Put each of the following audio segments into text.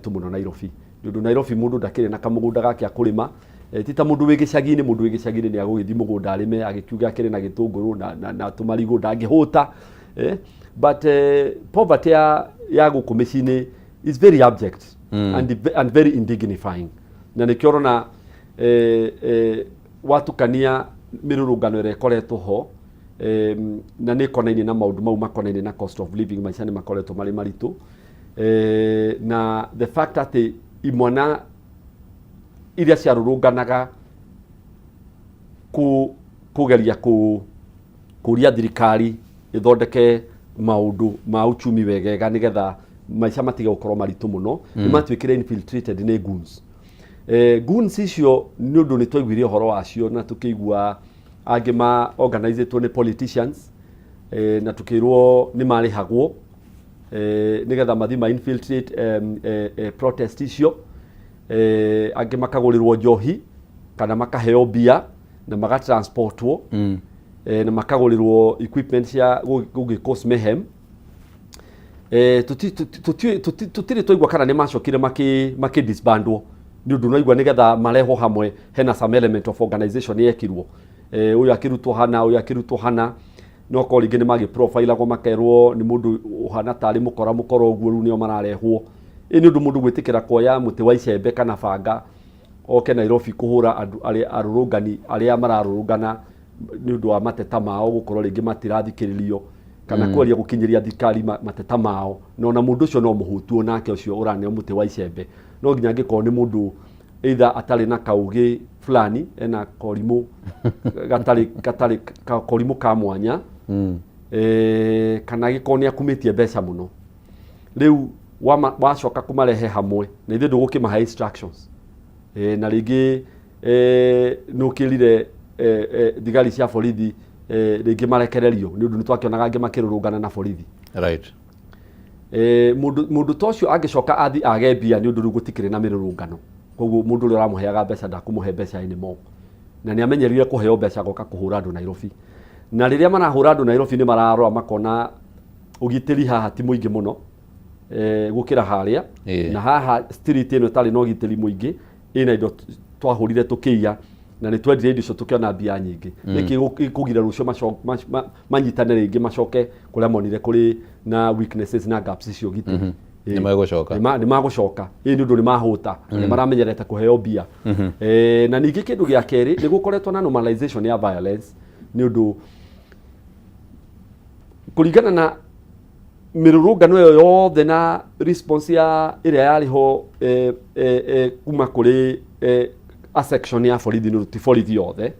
maritũ mũno Nairobi, nĩ ũndũ Nairobi mũndũ ndakĩrĩ na kamũgũnda gake akũrĩma. Ti ta mũndũ wĩ gĩcagi-inĩ. Mũndũ wĩ gĩcagi-inĩ nĩ agũgĩthiĩ mũgũnda arĩme, agĩkiuga akĩrĩ na gĩtũngũrũ na tũmarigũ, ndangĩhũta. But poverty ya gũkũ mĩciĩ-inĩ is very abject and very indignifying, na nĩkĩo ũrona watukania mĩrũrũngano ĩrĩa ĩkoretwo ho, na nĩ ĩkonainie na maũndũ mau makonainie na cost of living. Maica nĩ makoretwo marĩ maritũ, na the fact atĩ imwana iria ciarũrũnganaga kũgeria kũria thirikari ĩthondeke maũndũ ma uchumi wegega nĩgetha maica matige gũkorwo maritũ mũno, nĩ matuĩkire infiltrated nĩ goons. Goons icio, nĩ ũndũ nĩ twaiguire ũhoro wacio na tũkĩigua angĩ ma organizĩtwo nĩ politicians, na tũkĩrwo nĩ marĩhagwo nĩgetha mathiĩ ma infiltrate protest icio. Angĩ makagũrĩrwo njohi kana makaheo mbia na magatransportwo, na makagũrĩrwo equipment cia gũgĩ cause mayhem. Tũtirĩ twaigua kana nĩ macokire makĩ disbandwo, nĩ ũndũ naigua nĩgetha marehwo hamwe hena some element of organization yekirwo, ũyũ akĩrutwo hana, ũyũ akĩrutwo hana, no korwo rĩngĩ nĩ magĩ profilagwo, makerwo nĩ mũndũ ũhana tarĩ mũkora mũkora ũguo, rĩu nĩo mararehwo. Ĩ nĩ ũndũ mũndũ gwĩtĩkĩra kuoya mũtĩ wa icembe kana banga oke Nairobi kũhũra andũ arĩa arũrũngani arĩa mararũrũngana nĩ ũndũ wa mateta mao gũkorwo rĩngĩ matirathikĩrĩrio kana kwaria gũkinyĩria thirikari mateta mao, na ona mũndũ ũcio no mũhutu onake ũcio ũraneo mũtĩ wa icembe, no nginya angĩkorwo nĩ mũndũ either atarĩ na kaũgĩ fulani, ena korimũ gatarĩ korimũ ka mwanya, kana agĩkorwo nĩ akumĩtie mbeca mũno. Rĩu wacoka kũmarehe hamwe na ithuĩ ndũgũkĩmahe instructions, na rĩngĩ nĩ ũkĩrire thigari cia borithi, rĩngĩ marekererio, nĩ ũndũ nĩ twakĩonaga angĩ makĩrũrũngana na borithi. Mũndũ ta ũcio angĩcoka athi age mbia, nĩ ũndũ rĩu gũtikĩrĩ na mĩrũrũngano, koguo mũndũ ũrĩa ũramũheaga mbeca ndakũmũhe mbeca anymore, na nĩ amenyerire kũheo mbeca goka kũhũra andũ Nairobi. Na rĩrĩa marahũra andũ Nairobi, nĩ mararora makona ũgitĩri haha ti mũingĩ mũno gũkĩra harĩa. Na haha street ĩno ĩtarĩ na ũgitĩri mũingĩ ĩna indo twahũrire tũkĩiya na nĩ twendire indo icio tũkĩona mbia nyingĩ. Nĩkĩ gĩkũgira rũciũ manyitane rĩngĩ macoke kũrĩa monire kũrĩ na weaknesses na gaps cia ũgitĩri? Nĩ megũcoka. Nĩ magũcoka, ĩ nĩ ũndũ nĩ mahũta, nĩ maramenyerete kũheo mbia. Na ningĩ kĩndũ gĩa kerĩ, nĩ gũkoretwo na normalization ya violence, nĩ ũndũ kũringana na mĩrũrũngano ĩyo yothe na response ya ĩrĩa yarĩ ho kuma kũrĩ a section ya borithi, nĩ ti borithi yothe,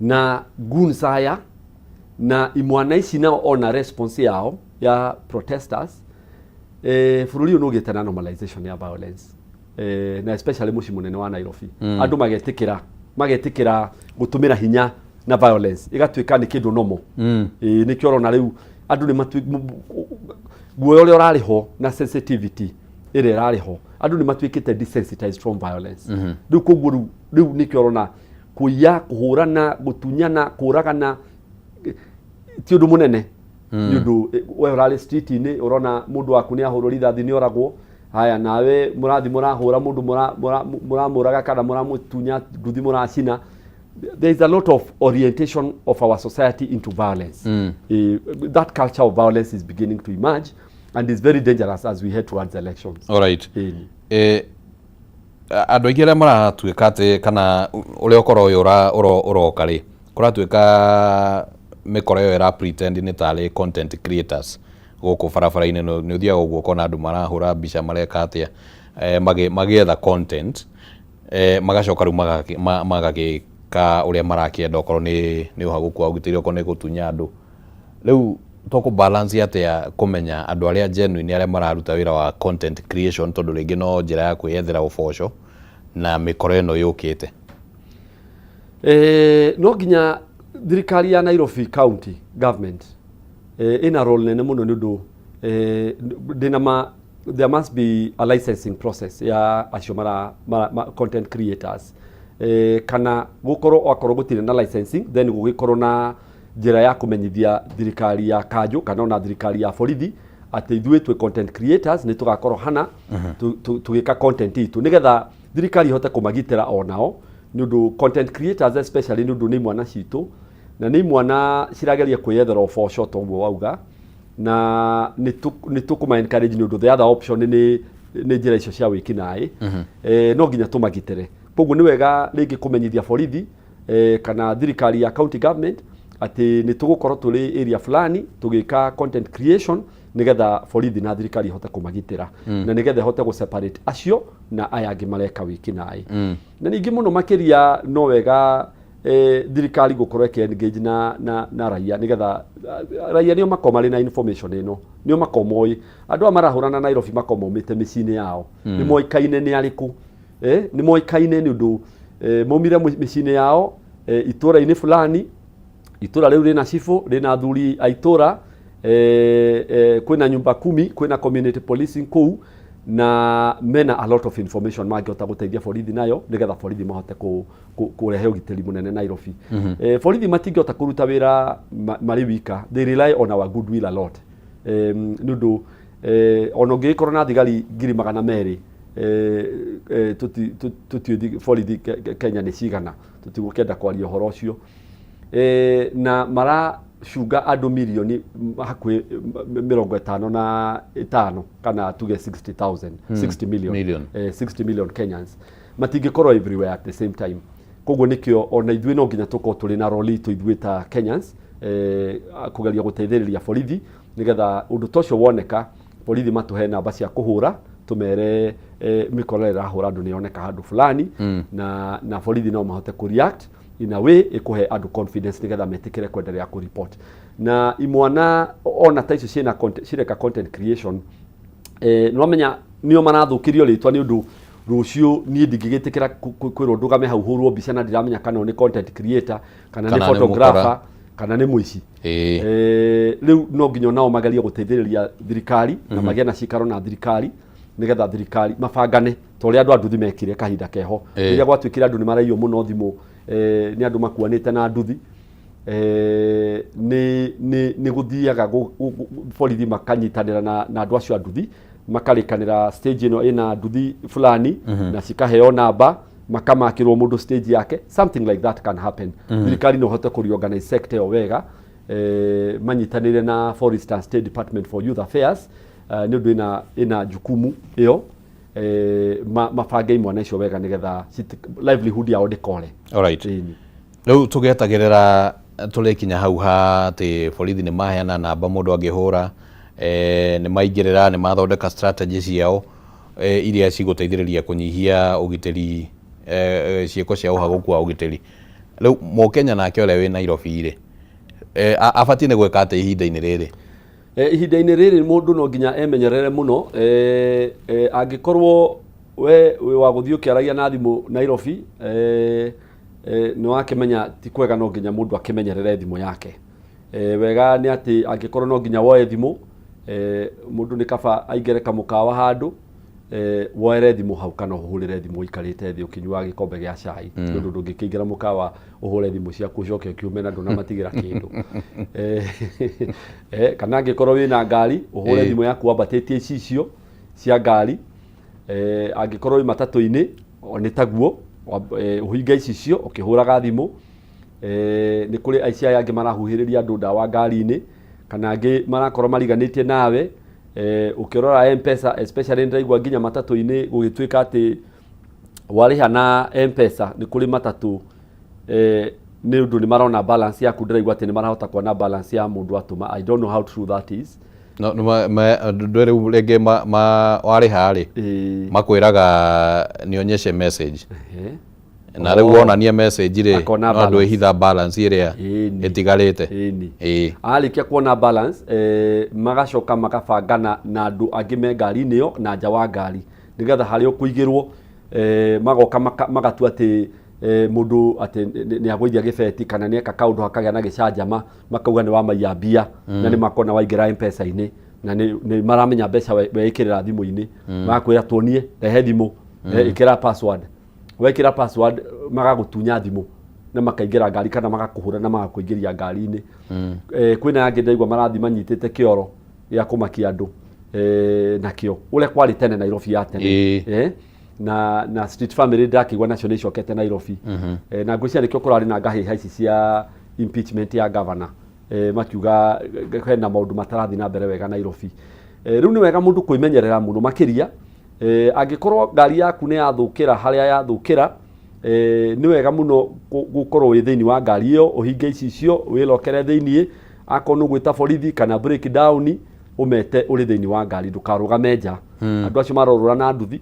na goons aya na imwana ici nao ona response yao ya protesters, bũrũri ũyũ nĩ ũgĩte na normalization ya violence, na especially mũciĩ mũnene wa Nairobi. Andũ magetĩkĩra gũtũmĩra hinya na violence ĩgatuĩka nĩ kĩndũ normal. Ĩĩ, nĩkĩo ũrona rĩu andũ nĩ guoya ũrĩa ũrarĩ ho na sensitivity ĩrĩa ĩrarĩ ho, andũ nĩ matuĩkĩte desensitized from violence rĩu. Koguo rĩu nĩkĩo ũrona kũiya, kũhũrana, gũtunyana, kũragana ti ũndũ mũnene, nĩ ũndũ we ũrarĩ street-inĩ, ũrona mũndũ waku nĩ ahũrwo rithathi, nĩ oragwo. Haya, nawe mũrathi mũrahũra mũndũ, mũramũraga kana mũramũtunya nduthi, mũracina. There is a lot of orientation of our society into violence. That culture of violence is beginning to emerge and is very dangerous as we head towards elections. Alright. Ĩni. Andũ aingĩ arĩa maratuĩka atĩ kana ũrĩa ũkorwo ũyũ ũroka rĩ, kũratuĩka mĩkora ĩyo ĩra pretend nĩ tarĩ content creators gũkũ barabara-inĩ. Nĩ ũthiaga ũguo ũkona andũ marahũra mbica, mareka atĩa, magĩetha content, magacoka rĩu magagĩka ũrĩa marakĩenda, okorwo nĩ ũhagũku wa ũgitĩri, okorwo nĩ gũtunya andũ. Rĩu tũkũ balance atĩa kũmenya andũ arĩa genuine, arĩa mararuta wĩra wa content creation, tondũ rĩngĩ no njĩra ya kwĩyethera ũboco, na mĩkora ĩno yũkĩte? No nginya thirikari ya Nairobi County Government ĩna role nene mũno, nĩ ũndũ ndĩna ma there must be a licensing process ya acio mara content creators, kana gũkorwo akorwo gũtirĩ na licensing, then gũgĩkorwo na njĩra ya kũmenyithia thirikari ya kanjũ kana ona thirikari ya borithi Atĩ ithuĩ twĩ content creators, nĩ tũgakorwo hana tũgĩka content itũ nĩgetha thirikari ihote kũmagitĩra onao, nĩ ũndũ content creators especially, nĩ ũndũ nĩ imwana citũ na nĩ imwana cirageria kwĩyethera ũboco ta ũguo wauga, na nĩ tũkũma encourage, nĩ ũndũ the other option nĩ njĩra icio cia wĩkinaĩ. No nginya tũmagitĩre. Koguo nĩ wega rĩngĩ kũmenyithia borithi kana thirikari ya county government atĩ nĩ tũgũkorwo tũrĩ area fulani tũgĩka content creation, nĩgetha borithi na thirikari ihote kũmagitĩra na nĩgetha ihote gũ separate acio na aya angĩ mareka wĩkinaĩ. Na ningĩ mũno makĩria no wega thirikari gũkorwo ĩkĩ engage na raia, nĩgetha raia nĩo makorwo marĩ na information ĩno, nĩo makorwo moĩ andũ aya marahũrana Nairobi, makorwo maumĩte mĩciĩ-inĩ yao, nĩ moĩkaine nĩ arĩkũ, nĩ moĩkaine nĩ ũndũ maumire mĩciĩ-inĩ yao, itũra-inĩ fulani, itũra rĩu rĩna cibũ, rĩna athuri a itũra, kwĩna nyumba kumi, kwĩna community policing kũu, na mena a lot of information mangĩhota gũteithia borithi nayo, nĩgetha borithi mahote kũrehe ũgitĩri mũnene Nairobi. Borithi matingĩhota kũruta wĩra marĩ wika. They rely on our goodwill a lot, nĩ ũndũ ona ũngĩgĩkorwo na thigari 200,000, tũtiũĩ borithi Kenya nĩ cigana, tũtigũkĩenda kwaria ũhoro ũcio, na maracunga andũ mirioni hakuhĩ 55 kana tuge 60,000, 60 million, Million. 60 million Kenyans matingĩkorwo everywhere at the same time. Koguo nĩkĩo ona ithuĩ no nginya tũkorwo tũrĩ na role itũ ithuĩ ta Kenyans, kũgeria gũteithĩrĩria borithi, nĩgetha ũndũ ta ũcio woneka, borithi matũhe namba cia kũhũra, tũmere mĩkora ĩrahũra andũ nĩ yoneka handũ fulani, na borithi no mahote kũ react in a way ĩkũhe andũ confidence, nĩgetha metĩkĩre kwendelea kũ report. Na imwana ona ta icio ciĩna cireka content creation, nĩwamenya nĩo marathũkĩrio rĩtwa, nĩ ũndũ rũciũ niĩ ndingĩgĩtĩkĩra kwĩrwo ndũgame hau hũrwo mbica na ndiramenya kana nĩ content creator kana nĩ Kana nĩ photographer mũkora. kana nĩ mũici. Rĩu no nginya nao magerie gũteithĩrĩria thirikari na magĩe na cikaro na thirikari, nĩgetha thirikari mabangane ta ũrĩa andũ a nduthi mekire kahinda keho, rĩrĩa gwatuĩkire andũ nĩ maraiywo mũno thimũ, nĩ andũ makuanĩte na nduthi, nĩ gũthiaga borithi makanyitanĩra na andũ acio a nduthi, makarĩkanĩra stage ĩno ĩna nduthi fulani, na cikaheo namba, makamakĩrwo mũndũ stage yake. Something like that can happen. Thirikari no hote kũ reorganize sector ĩyo wega, manyitanĩre na, for instance, State Department for Youth Affairs, nĩ ũndũ ĩna jukumu ĩyo, mabange imwana icio wega, nĩgetha livelihood yao ndĩkore. Alright. Ĩni. Rĩu tũgĩetagĩrĩra tũrĩkinya hau ha atĩ borithi nĩ maheana namba mũndũ angĩhũra, nĩ maingĩrĩra, nĩ mathondeka strategy ciao iria cigũteithĩrĩria kũnyihia ũgitĩri, ciĩko cia ũhagũku wa ũgitĩri. Rĩu mũkenya nake ũrĩa wĩ Nairobi rĩ, abatiĩ nĩ gwĩka atĩa ihinda-inĩ rĩrĩ? Ihinda-inĩ rĩrĩ mũndũ no nginya emenyerere mũno. Angĩkorwo we wĩ wa gũthiĩ ũkĩaragia na thimũ Nairobi, nĩ wakĩmenya ti kwega, no nginya mũndũ akĩmenyerere thimũ yake. Wega nĩ atĩ angĩkorwo no nginya woe thimũ, mũndũ nĩ kaba aingĩre kamũkawa handũ, woere thimũ hau kana ũhũrĩre thimũ ũikarĩte thĩ ũkĩnyuaga gĩkombe gĩa cai, nĩ ũndũ ndũngĩkĩingĩra mũkawa ũhũre thimũ ciaku ũcoke ũkiume na ndũnamatigĩra kĩndũ. Kana angĩkorwo wĩna ngari, ũhũre thimũ yaku wambatĩtie icicio cia ngari. Angĩkorwo wĩ matatũ-inĩ, o nĩ taguo, ũhinge icicio ũkĩhũraga thimũ. Nĩ kũrĩ aici aya angĩ marahuhĩrĩria andũ ndawa ngari-inĩ, kana angĩ marakorwo mariganĩtie nawe ũkĩrora M-Pesa especially. Nĩndĩraigua nginya matatũ-inĩ gũgĩtuĩka atĩ warĩha na M-Pesa, nĩ kũrĩ matatũ, nĩ ũndũ nĩ marona balance yaku. Ndĩraigua atĩ nĩ marahota kuona balance ya mũndũ atũma. I don't know how true that is. No ndũ rĩu rĩngĩ warĩha rĩ, makwĩraga nĩ message, na rĩu wonania message rĩ, Akona no andũ balance. ĩhitha balance ĩrĩa ĩtigarĩte. Arĩkia kuona balance, magacoka makabangana na andũ angĩ me ngari-inĩ ĩyo na nja wa ngari, nĩgetha harĩa ũkũigĩrwo, magoka magatua atĩ mũndũ atĩ nĩ agũithia gĩbeti kana nĩ eka kaũndũ hakagĩa na gĩcanjama, makauga nĩ wamaiya mbia, na nĩ makona waingĩra M-Pesa-inĩ na nĩ maramenya mbeca weĩkĩrĩra thimũ-inĩ. Magakwĩra, "Tuonie, rehe thimũ, ĩkĩra password." Wekĩra password, magagũtunya thimũ na makaingĩra ngari, kana magakũhũra na magakũingĩria ngari-inĩ. Kwĩna angĩ ndaigua marathiĩ manyitĩte kĩoro gĩa kũmakia andũ. Nakĩo ũrĩa kwarĩ tene Nairobi ya tene. Na street family ndakĩigua nacio nĩ icokete Nairobi. Na ngwĩciria nĩkĩo kũrarĩ na ngahĩha ici cia impeachment ya governor, makiuga hena maũndũ matarathiĩ na mbere wega Nairobi. Rĩu nĩ wega mũndũ kwĩmenyerera mũno makĩria. Angĩkorwo ngari yaku nĩ yathũkĩra harĩa yathũkĩra, nĩ wega mũno gũkorwo wĩ thĩinĩ wa ngari ĩyo, ũhinge icicio, wĩrokere thĩiniĩ. Akorwo nĩ ũgwĩta borithi kana break down, ũmete ũrĩ thĩinĩ wa ngari, ndũkarũgame nja. Andũ acio marorũra na nduthi,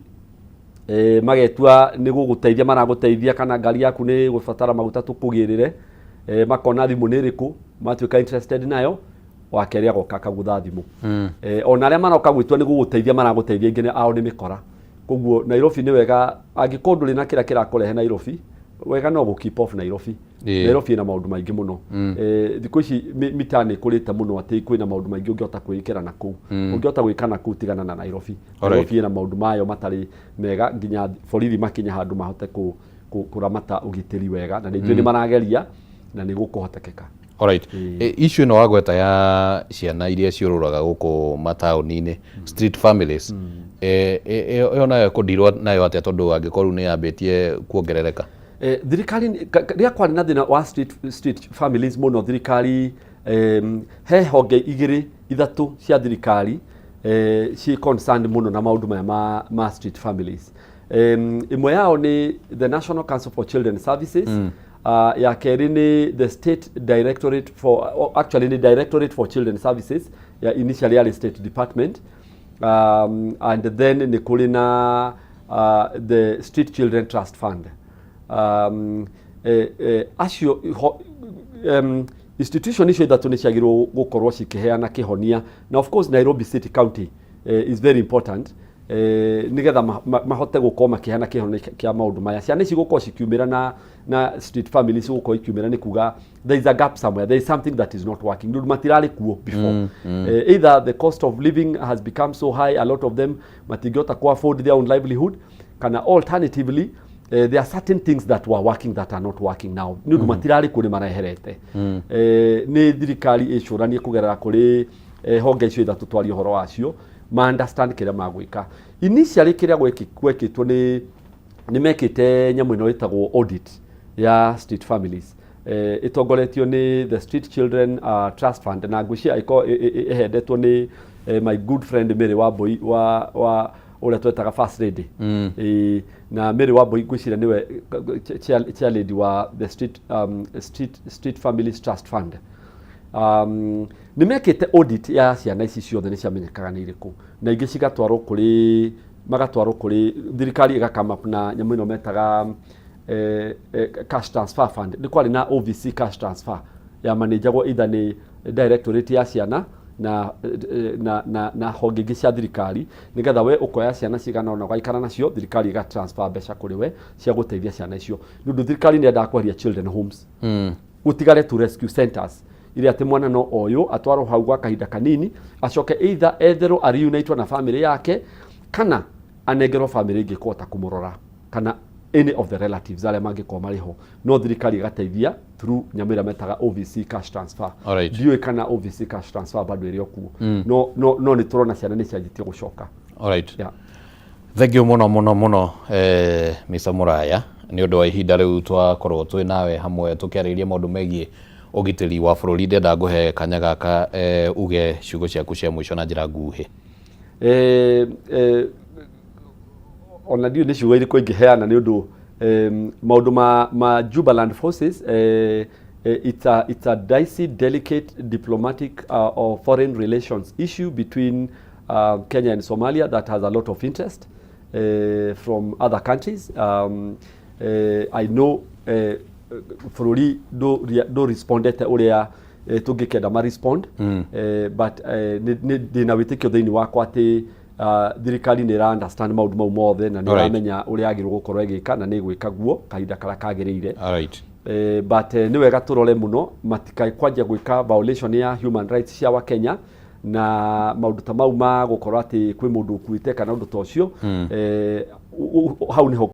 magetua nĩ gũgũteithia maragũteithia, kana ngari yaku nĩ gũbatara maguta tũkũgĩrĩre. Makona thimũ nĩ ĩrĩkũ matuĩka interested nayo, wa kerĩ agoka akagũtha thimũ. Ona arĩa maroka gwĩtua nĩ gũgũteithia maragũteithia, ingĩ ao nĩ mĩkora. Koguo Nairobi nĩ wega, angĩkorwo ndũrĩ na kĩrĩa kĩrakũrehe Nairobi, wega no gũ keep off Nairobi. Nairobi ĩna maũndũ maingĩ mũno. Thikũ ici mitaa nĩ ĩkũrĩte mũno atĩ kwĩna maũndũ maingĩ ũngĩhota kwĩĩkĩra na kũu, ũngĩhota gwĩka na kũu, tigana na Nairobi. Nairobi ĩna maũndũ mayo matarĩ mega nginya borithi makinye handũ mahote kũramata ũgitĩri wega, na nĩ njũĩ nĩ marageria na nĩ gũkũhotekeka. Alright. Issue ĩno wagweta ya ciana iria ciũrũraga gũkũ mataũni-inĩ, street families, ĩyo nayo ĩkũndirwo nayo atĩa, tondũ angĩkorwo rĩu nĩ yambĩtie kuongerereka? Thirikari rĩrĩa kwarĩ na thĩna wa street families mũno, thirikari, he honge igĩrĩ ithatũ cia thirikari ci concerned mũno na maũndũ maya ma street families. Ĩmwe yao nĩ the National Council for Children Services, ya kerĩ nĩ the State Directorate for, oh, actually nĩ Directorate for Children Services, ya initially yarĩ State Department, and then nĩ kũrĩ na the Street Children Trust Fund. Acio institution icio ithatũ nĩ ciagĩrĩirwo gũkorwo cikĩheana kĩhonia, na of course Nairobi City County is very important, nĩgetha mahote gũkorwo makĩheana kĩhonia kĩa maũndũ maya. Ciana ici gũkorwo cikiumĩra na street families gũkorwo ikiumĩra nĩ kuga there is a gap somewhere, there is something that is not working, nĩ ũndũ matirarĩ kuo before. Either the cost of living has become so high, a lot of them matingĩhota ku afford their own livelihood, kana alternatively, there are certain things that were working that are not working now, nĩ ũndũ matirarĩ kuo, nĩ mareherete. Nĩ thirikari ĩcũranie kũgerera kũrĩ honge icio ithatũ twaria ũhoro wacio, ma understand kĩrĩa magwĩka. Initially kĩrĩa gwekĩtwo nĩ mekĩte nyamũ ĩno ĩtagwo audit ya street families, ĩtongoretio nĩ the Street Children Trust Fund, na ngwĩciria ĩkorwo ĩhendetwo nĩ my good friend Mary Wambui wa ũrĩa twetaga First Lady. Na Mary Wambui ngwĩciria nĩwe chair lady wa the street Families Trust Fund. Nĩ mekĩte audit ya ciana ici ciothe, nĩ ciamenyekaga nĩ irĩkũ, na ingĩ cigatwarwo kũrĩ, magatwarwo kũrĩ thirikari, ĩga come up na nyamũ ĩno metaga cash transfer fund. Nĩ kwarĩ na OVC cash transfer ya manĩnjagwo either nĩ directorate ya ciana na honge ingĩ cia thirikari, nĩgetha we ũkoya ciana cigana ũna ũgaikara nacio, thirikari ĩga transfer mbeca kũrĩ we cia gũteithia ciana icio, nĩ ũndũ thirikari nĩ yendaga kweheria children homes, gũtigare tu rescue centers iria atĩ mwana no oyũ atwarwo hau gwa kahinda kanini, acoke either etherwo a na family yake, kana anengerwo family ĩngĩ kũhota kũmũrora, kana any of the relatives arĩa mangĩkorwo marĩ ho, no thirikari ĩgateithia through nyamũ ĩrĩa metaga OVC cash transfer. Ndiũĩ kana OVC cash transfer bado ĩrĩ o kuo, no nĩ tũrona ciana nĩ cianjĩtie gũcoka. Yeah. Thank you mũno mũno mũno, Mr. Muraya, nĩ ũndũ wa ihinda rĩu twakorwo twĩ nawe hamwe tũkĩarĩrĩria maũndũ megiĩ ũgitĩri wa bũrũri. Ndenda ngũhe kanya gaka uge ciugo ciaku cia mũico na njĩra nguhĩ. Ona ndiũĩ nĩ ciugo irĩkũ ingĩheana, nĩ ũndũ maũndũ ma Jubaland forces, it's a dicey, delicate diplomatic or foreign relations issue between Kenya and Somalia that has a lot of interest from other countries. I know bũrũri ndũ respondete ũrĩa tũngĩkenda ma respond, but ndĩna wĩtĩkio thĩinĩ wakwa atĩ thirikari nĩ ĩra understand maũndũ mau mothe na nĩ ĩramenya ũrĩa yagĩrĩirwo gũkorwo ĩgĩka, na nĩ ĩgwĩka guo kahinda karĩa kagĩrĩire. But nĩ wega tũrore mũno matikae kwanjia gwĩka violation ya human rights cia Wakenya na maũndũ ta mau ma gũkorwo atĩ kwĩ mũndũ ũkuĩte kana ũndũ ta ũcio. Hau nĩho.